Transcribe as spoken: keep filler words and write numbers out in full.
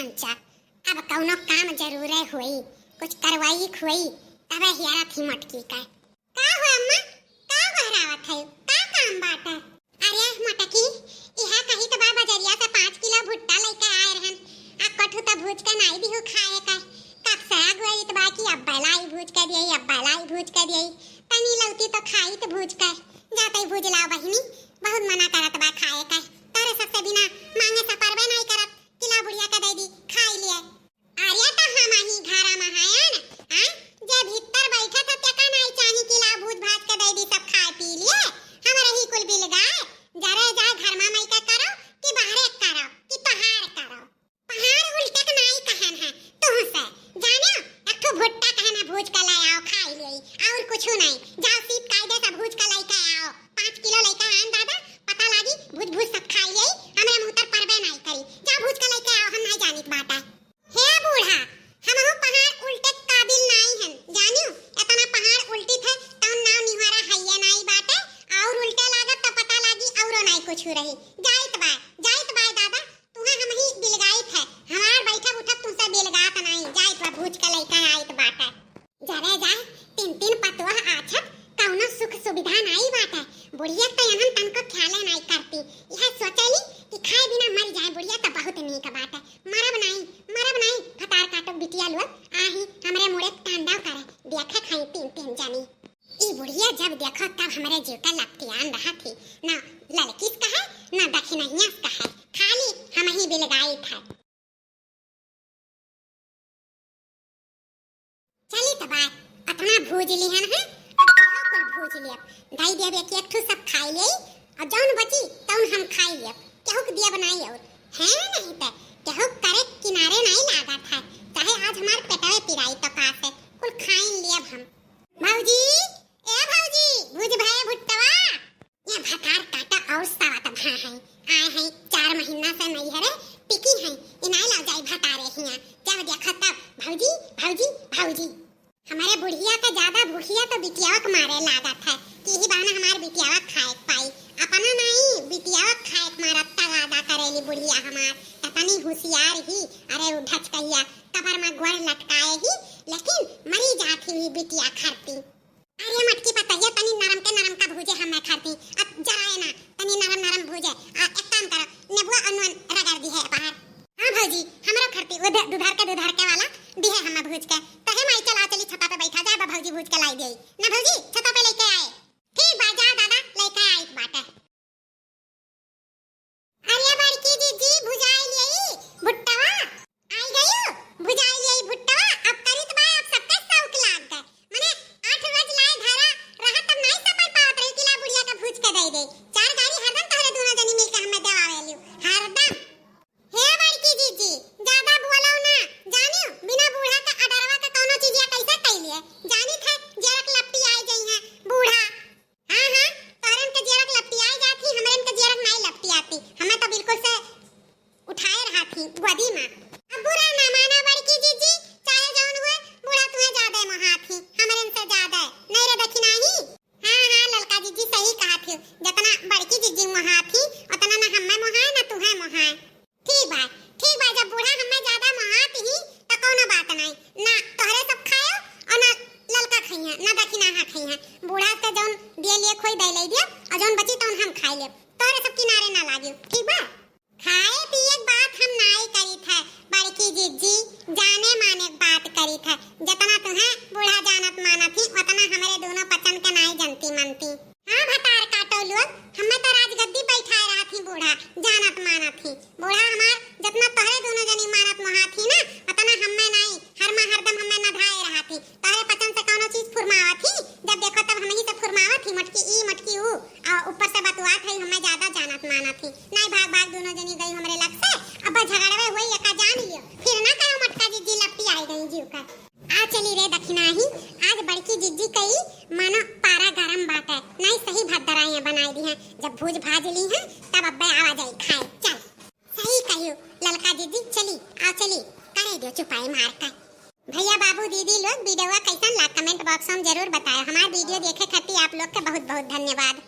अच्छा, अब कौनो काम जरूरे होई, कुछ करवाई होई, तबे हियरत ही मोटकी का। का हो अम्मा, का बहरावत है, का काम बाटे? अरे मोटकी, इहे कही त बा, बजरिया से पाँच किलो भुट्टा लइके आए रहन, आ कठू त भूज के नाई दिहू खाए का। कब से अगुआइत बा कि अब्बे लाई भूज के दियई, अब्बे लाई भूज के दियई। तनी लौती त खाई त भूज के। जातई भूज लाओ बहिनी, बहुत मना करत बा खाए का। तोरे सबसे बिना मांगे से परबे नाई करत। कि ला बुढ़िया के दे दी, खाई लिए। अरे त हमही घरा में हयन, हाँ? जे भीतर बैठे थे तेका नाई चाही कि ला भूज भाज के दे दी, सब खाए पी लिए। हमरे ही कुल बिलगाए, जरे जाए घर में मई के करो कि बाहरे करो कि तोहार करो। पहाड़ उल्टे के नाई कहन है, तुहसे जानो, एक ठो भुट्टा कहन है भूज के ले आओ, खाई लिए, और कुछ नहीं। जाओ सीप कायदे से भूज के लेके आओ, पाँच किलो लेके आन दादा, पता लागी भूज भूज सब खाई लिए, हमरे मुंह तर परबे नाई करी। जाओ भूज के लेके आओ, हम नाई जानित बाटे। हे बूढ़ा, हमहू पहाड़ उल्टे काबिल नाई हन, जानियो, इतना पहाड़ उल्टी थे, तौन नाव निहारा हइये नाई बाटे, और उल्टे लागत त पता लागी औरो नाई कुछ रही। जाइत बा, जाइत बा दादा, तुहे हमही बिलगाइत है, हमार बैठब उठब तुहसे बिलगात नाई, जाइत बा भूज के लेके आइत बाटे। जरे जाए, तीन तीन पतोह आछत, कौनो सुख सुविधा नाई बाटे। बुढ़िया त एहन तनको ख्याले नाई करती। यह सोचेली कि खाए बिना मर जाए बुढ़िया त बहुत नीक बाटे। मरब नाई, मरब नाई, भतार काटो बिटिया लोग, आही हमरे मुड़े तांडव करे, देखे खाई तीन तीन जनी। ई बुढ़िया जब देखो तब हमरे जीव के लपटियान रहत ही। ना ललकिस कहे, ना दखिनहियास कहे, खाली हमही बिलगाइत है। चली त बाय, अतना भूज लिहन है, अब केहू कुल भूज लियब। दाई देब एक एक ठू सब खाई लेई, और जौन बची तौन हम खाई लेब। केहू के दियब नाई और, है नहीं त केहू करे किनारे नाई लागत है, चाहे आज हमार पेटवे पिराई तो का से, कुल खाइन लेब हम। भौजी, ए भौजी, भूज भये भुट्टवा। ये भतार काटा और सवात भा है। आए हैं, चार महीना से नैहरे टिकी हैं। इनाय ला जाई भतारे हियां। जब देखा तब भौजी, भौजी, भौजी। हमारे बुढ़िया के ज्यादा भूखिया तो बिटियावा के मारे लागत है कि यही बहाने हमार बिटियावा खाए के पाई। अपना नहीं, बिटियावा खाए के मारा तगादा करेली बुढ़िया हमार। इतनी होशियार ही, अरे उ ढचकहिया, कबर में गोड़ लटकाए ही, लेकिन मरी जात ही बिटिया खरती। अरे मटकी पतहिया, तनी नरम के नरम का भूजे हम्मे खरती। अब जराए ना, तनी नरम नरम भूजे। आ, एक काम करो, नेबुआ और नून रगड़ दिहे बाहर। हाँ भौजी, हमरो खरती, वो दे-, दुधार के, दुधार के वाला दिहे हम्मे भूज के। तहे माई चला चली छता पे बैठा जाए, बा भौजी भूज के लाई देई। ना भौजी, छता पे लेके आए। ठीक बा, जा दादा, लेके आई बाटे। अरे बड़की जीजी, भुजाई लेई भुट्टवा। आई गयो, भुजाई लेई भुट्टवा। अब करित बा, अब सबके शौक लाग गए। मने आठ रोज लाए धरा रहा, तब नाई समझ पावत रही कि ला बुढ़िया के भूज के दे दे। चार गारी हरदम तोहरे दोनों जनी मिलके हमें देवावे लियो, हरदम। हे बड़की जीजी, ज्यादा बोलो ना, जानियो, बिना बूढ़ा के अडरवा के कौनो चीजिया कैसे कैलिए? जानित है, जेरक लपटी आई गई है बूढ़ा। हाँ, हाँ, तोहरन के जेरक लपटियाए जात ही, हमरन के जेरक नाई लपटियाती। हमें तो बिल्कुल से उठाए रहा थी गोदी में। अब बुरा ना माना बड़की जीजी, चाहे जौन हुए, बूढ़ा तुहे ज्यादा मोहात ही, हमरन से ज्यादा। नहीं रे दखिनाही। हाँ, हाँ, ललका जीजी सही कहा थी, जितना बड़की जीजी मोहात ही, उतना ना हमें मोहाए, ना तुहे मोहाए। ठीक बा, ठीक बा, जब बूढ़ा हमें ज्यादा मोहात ही, त कौनो बात नाई। ना तोहरे सब खायो, और ना ललका खइहें, ना दखिनाहा खइहें। बूढ़ा से जौन दिए लिए खोई दे ले दिया, और जौन बची तौन हम खाई लेब। तोहरे सब किनारे ना लागियो, ठीक बा? खाए पिए के बात हम नाई करित है, बड़की जीजी, जाने माने के बात करित है। जितना तुहें बूढ़ा जानत मानत ही, उतना हमरे दोनों पचन के नाई जनती मनती। हाँ, भतार काटो लोग, हमें तो राजगद्दी बैठाए रहा थी बूढ़ा, जानत मानत ही। बूढ़ा हमार जतना तोहरे दोनों जनी मानत मोहात ही ना, उतना हमें नाई, हरमा हरदम हमें नधाए रहा थी। तोहरे पचन से कौनो चीज फुरमावत ही, जब देखो तब हमही से फुरमावत ही, मोटकी ई, मोटकी ऊ, और ऊपर से बतुआत है, हमें ज्यादा जानत मानत ही। नाई भाग भाग दोनों जनी गई हमरे लग से, अब झगड़वे हुई एका जान लियो, फिर ना कहो मोटका जीजी लपटी आई गई जीव का। आ चली रे दखिनाही, आज बड़की जिज्जी कई मानो पारा गरम बाटे, नाई सही भात दराइयाँ बनाई दी हैं। जब भूज भाज ली हैं, तब अब्बे आवा जाई खाए। चल, सही कहियो ललका जिज्जी, चली, आ चली, करे दियो चुपाई मार के। भैया बाबू दीदी लोग, video कैसन लाग comment box में जरूर बतायो। हमार video देखे खातिर आप लोग के बहुत बहुत धन्यवाद।